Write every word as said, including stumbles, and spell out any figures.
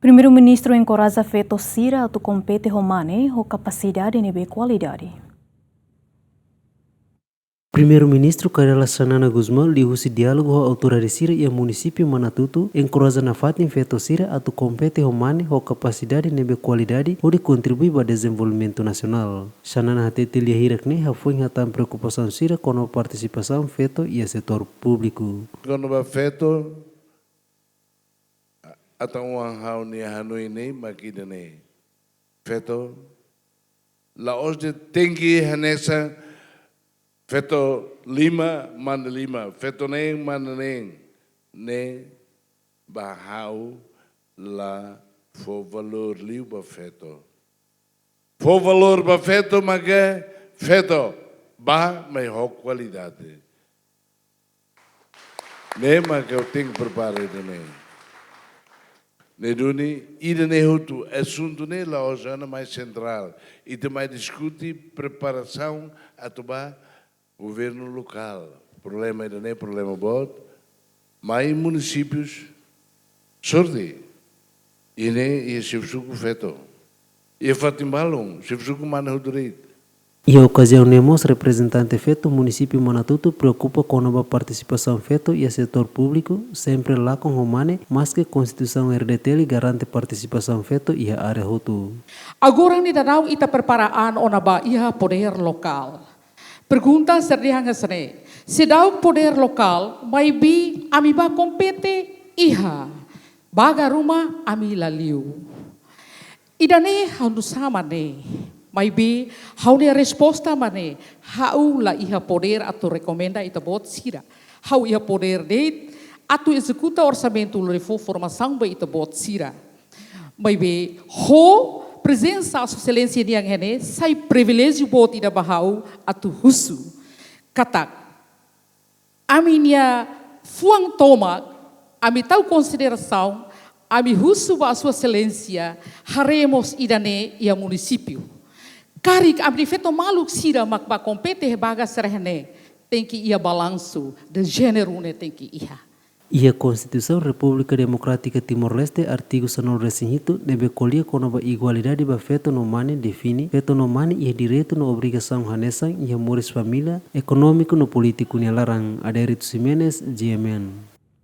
Primeiru-Ministru enkoraja feto sira atu kompete ho mane ho kapasidade ne'ebé kualidade. Primeiru-Ministru Kay Rala Xanana Gusmão liuhusi diálogu ho autoridade sira iha munisípiu Manatuto enkoraja nafatin feto sira atu kompete ho mane ho kapasidade ne'ebé kualidade hodi kontribui ba dezenvolvimentu nasionál. Xanana hatete lia hirak ne'e hafoin hatán preokupasaun sira kona-ba partisipasaun feto iha setór públiku. Kona-ba feto, atan-oan ha'u-nia hanoin ne'e mak ida-ne'e. Feto, la'ós de'it tenke hanesan feto lima, mane lima, feto neen, mane neen, ne'e ba ha'u la fó valór liu ba feto. Fó valór ba feto maka feto ba mai ho kualidade. Ne'e mak ha'u tenke prepara ida-ne'e. Ne'e duni, ida-ne'e hotu, asuntu ne'e la'ós ona mai sentrál. Ita mai diskute preparasaun atu ba governu lokál. Problema ida-ne'e, problema boot. Mai munisípius, sorte. Iha ne'e, iha xefe suku feto. Iha fatin balun, xefe suku mane hotu de'it. Iha okaziaun ne'e mós reprezentante feto munisípiu Manatuto preokupa kona-ba partisipasaun feto iha setór públiku, sempre lakon ho mane, maske Konstituisaun R D T L garante partisipasaun feto iha área hotu. Agora ne'e daudaun ita prepara an ona ba iha podér lokál. Pergunta sira dehan hanesan ne'e: seidauk podér lokál, maibé ami ba kompete iha, baga ruma ami la liu. Ida-ne'e ha'u nusá mak ne'e, maibé ha'u-nia resposta mak ne'e, ha'u la iha podér atu rekomenda ita-boot sira. Ha'u iha podér de'it atu ezekuta orsamentu, lori fó formasaun ba ita-boot sira. Maibé ho prezensa Sua Exelénsia nian iha ne'e, sai priviléjiu boot ida ba ha'u atu husu katak ami-nia fuan tomak, ami tau konsiderasaun, ami husu ba Sua Exelénsia haree mós ida-ne'e iha munisípiu. Karik ami-nia feto maluk sira mak ba kompete iha baga sira-ne'e, tenke iha balansu de jéneru ne'e tenke iha. Iha Konstituisaun Repúblika Demokrátika Timor-Leste, artigu sanulu-resin-hitu, ne'ebé ko'alia kona-ba igualdade ba feto no mane define, feto no mane iha direitu no obrigasaun hanesan iha moris família, ekonómiku no polítiku nia laran. Adérito Ximenes, G M N.